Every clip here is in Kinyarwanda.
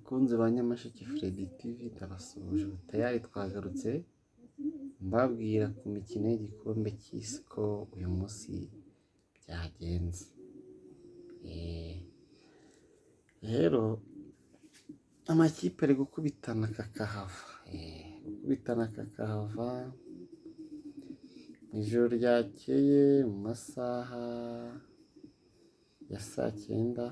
Bakunzi ba Nyamasheke Freddy TV, ndabasuhuje. Ubu tayari twagarutse mbabwira ku mikino y'igikombe cy'isi ko uyu munsi byagenze. Rero amakipe ari gukubitana kakahava, gukubitana kakahava. Mu ijoro ryakeye mu masaha ya saa cyenda,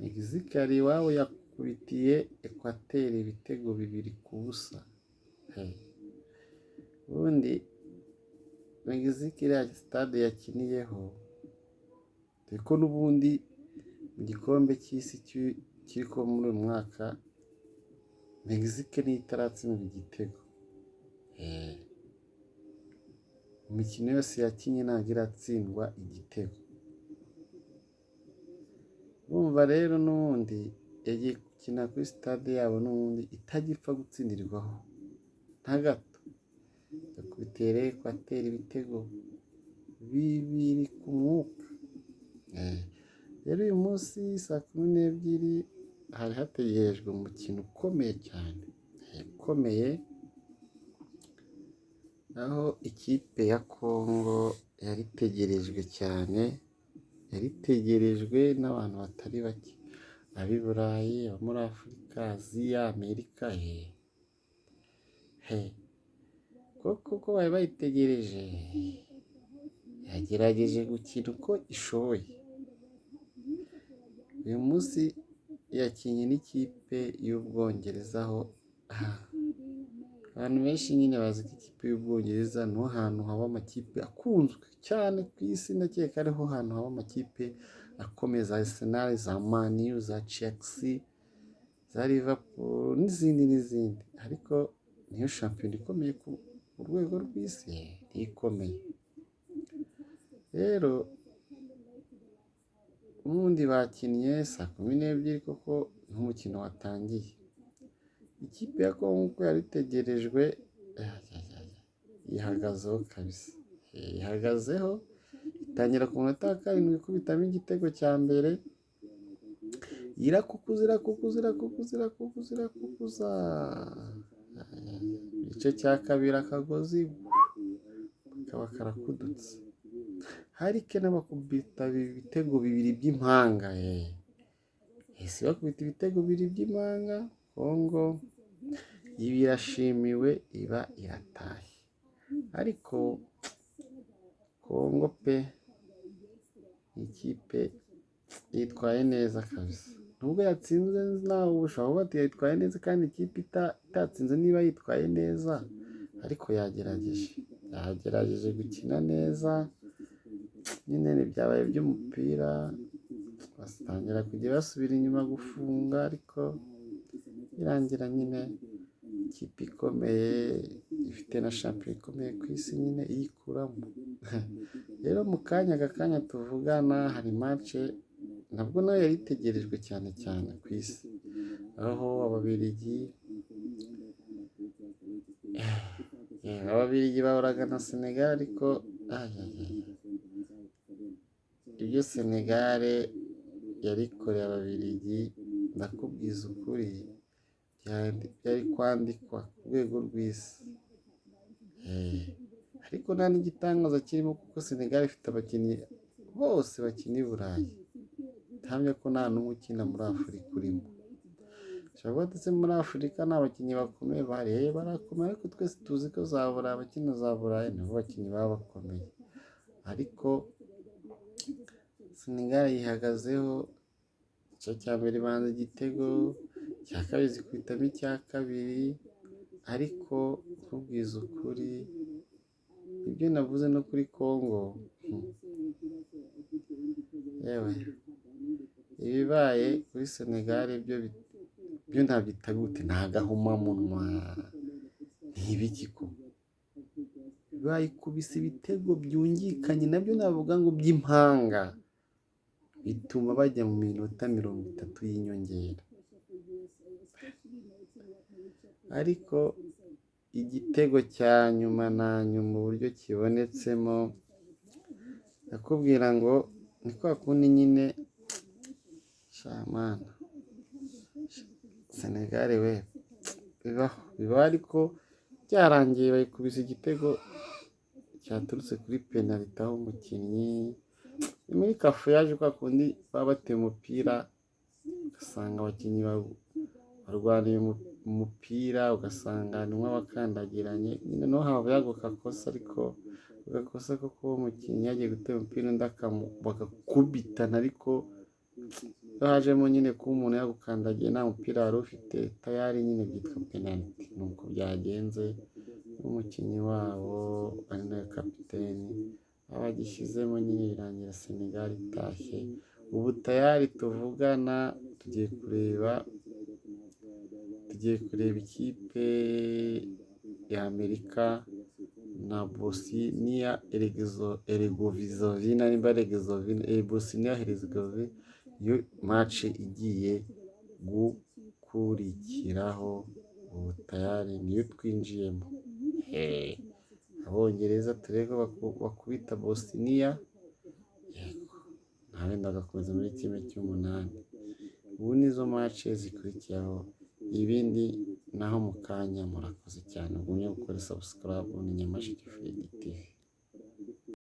Mexique yari iwabo yakubitiye Equateur ibitego 2-0. Ubundi Mexique iriya sitade yakiniyeho, dore ko n'ubundi mu gikombe cy'isi kiri kuba muri uyu mwaka, Mexique niyo itaratsindwa igitego. Mu mikino yose yakinnye ntabwo iratsindwa igitego. Urumva rero n'ubundi yagiye gukina kuri sitade yabo n'ubundi itagipfa gutsindirwaho na gato. Yakubitiye rero Equateur ibitego 2 ku mwuka. Rero uyu munsi saa 12 hari hategerejwe umukino ukomeye cyane, ukomeye, aho ikipe ya Congo yari itegerejwe cyane, yari itegerejwe n'abantu batari bake, ab'i Burayi, abo muri Afurika, Aziya, Amerika, koko bari bayitegereje, yagerageje gukina uko ishoboye. Uyu munsi yakinnye n'ikipe y'Ubwongereza, aho abantu benshi nyine bazi ko ikipe y'Ubwongereza niho hantu haba amakipe akunzwe cyane ku isi, ndakeka ariho hantu haba amakipe akomeye, za Arsenal, za Man U, za Chelsea, za Liverpool n'izindi n'izindi, ariko niyo shampiyona ikomeye ku rwego rw'isi, niyo ikomeye. Rero ubundi bakinnye saa 12 koko niho umukino watangiye. Ikipe ya Congo uko yari itegerejwe yihagazeho kabisa, yihagazeho itangira ku munota wa 7 ikubitamo igitego cya mbere, irakukuza irakukuza irakukuza irakukuza irakukuza, igice cya kabiri akagozi kaba karakudutse. Harry Kane abakubita ibitego 2 by'impanga, yahise ibakubita ibitego 2 by'impanga, Congo iba irashimiwe iba iratashye. Ariko Congo pe ikipe yitwaye neza kabisa, nubwo yatsinzwe nawe ushobora kuvuga ati yitwaye neza kandi ikipe itatsinze niba yitwaye neza, ariko yagerageje, yagerageje gukina neza, nyine ntibyabaye iby'umupira, batangira kujya basubira inyuma gufunga, ariko birangira nyine ikipe ikomeye ifite na shampiyona ikomeye ku isi nyine iyikuramo. Rero mu kanya aka kanya tuvugana hari mace nabwo nayo yari itegerejwe cyane cyane ku isi, aho Ababiligi bahuraga na Senegal, ariko ibyo Senegal yarikoreye Ababiligi ndakubwiza ukuri byari kwandikwa ku rwego rw'isi. Ariko nta n'igitangaza kirimo kuko Senegal ifite abakinnyi bose bakina i Burayi, ndahamya ko nta n'umwe ukina muri Afurika urimo. Ushobora kuba ndetse muri Afurika nta bakinnyi bakomeye bahari, barakomeye ariko twese tuzi ko za Burayi, abakina za Burayi nibo bakinnyi baba bakomeye, ariko Senegal yihagazeho, igice cya mbere ibanza igitego, icya kabiri zikubitamo icya kabiri, ariko nkubwiza ukuri ibyo navuze no kuri Congo, yewe ibibaye kuri Senegal byo nabyita gute, ni agahomamunwa, ni ibiki koko? Bayikubise ibitego byungikanye nabyo navuga ngo by'impanga, bituma bajya mu minota 30 y'inyongera. Ariko igitego cya nyuma na nyuma uburyo kibonetsemo, ndakubwira ngo ni kwa kundi nyine, sha mana, Senegal we, bibaho, bibaho, ariko byarangiye bayikubise igitego cyaturutse kuri penaliti, aho umukinnyi ni muri kafuyaje kwa kundi baba bateye umupira, ugasanga abakinnyi barwaniye umupira, ugasanga harimo abakandagiranye nyine, no havuye ako gakosa. Ariko agakosa ko kuba umukinnyi yagiye gutera umupira, undi bagakubitana, ariko iyo hajemo nyine kuba umuntu yagukandagiye nta mupira wari ufite, tayari nyine byitwa penaliti. Nuko byagenze, n'umukinnyi wabo ari nawe kapiteni aba agishyizemo nyine, birangira Senegal itashye. Ubu tayari tuvugana tugiye kureba ikipe ya Amerika na Bosnia Herzegovina, nimba Herzegovina, Bosnia Herzegovina, iyo match igiye gukurikiraho. Ubu tayari niyo twinjiyemo. Abongereza turebe ko bakubita Bosnia, yego, nta wenda bagakomeza muri 1/8. Ubu nizo match zikurikiyeho, ibindi naho mu kanya. Murakoze cyane, ugumye gukora subscribe. Ni Nyamasheke Fred TV.